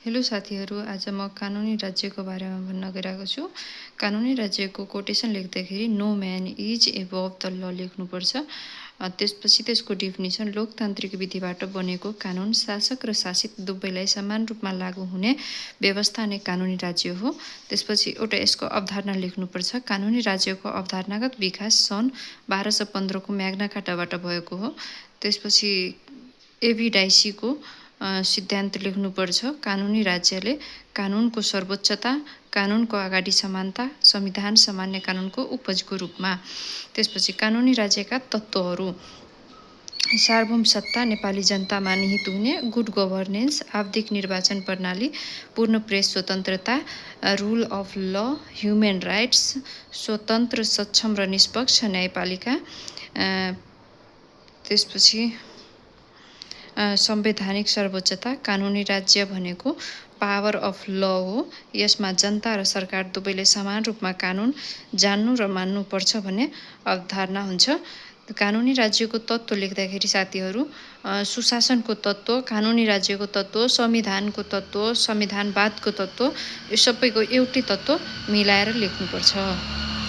Hello साथीहरू, आज म कानुनी राज्यको बारेमा भन्न गइरहेको छु। कानुनी राज्यको कोटेसन लेख्दाखेरि no man is above the law लेख्नुपर्छ। त्यसपछि त्यसको डिफिनिसन लोकतान्त्रिक विधिबाट बनेको कानुन शासक र शासित दुवैलाई समान रूपमा लागू हुने व्यवस्था नै कानुनी राज्य हो। त्यसपछि एउटा यसको अवधारणा लेख्नुपर्छ। कानुनी राज्यको अवधारणागत विकास सन् 1215 को म्याग्ना कार्टाबाट भएको हो। त्यसपछि एभिडाइसीको सिद्धान्त लेख्नुपर्छ। कानुनी राज्यले कानुनको सर्वोच्चता, कानुनको अगाडि समानता, संविधान सामान्य कानुनको उपजको रूपमा। त्यसपछि कानुनी राज्यका तत्त्वहरू: सार्वभौम सत्ता, नेपाली जनतामा निहित हुने गुड गभर्नेन्स, आवधिक निर्वाचन प्रणाली, पूर्ण प्रेस स्वतन्त्रता, रुल अफ ल, ह्युमन राइट्स, स्वतन्त्र, सक्षम र निष्पक्ष न्यायपालिका। त्यसपछि संवैधानिक सर्वोच्चता। कानुनी राज्य भनेको पावर अफ ल हो। यसमा जनता र सरकार दुवैले समान रूपमा कानुन जान्नु र मान्नु पर्छ भन्ने अवधारणा हुन्छ। कानुनी राज्यको तत्त्व लेख्दाखेरि साथीहरू सुशासनको तत्त्व, कानुनी राज्यको तत्त्व, संविधानको तत्त्व, संविधानवादको तत्त्व, यो सबैको एउटै तत्त्व मिलाएर लेख्नुपर्छ।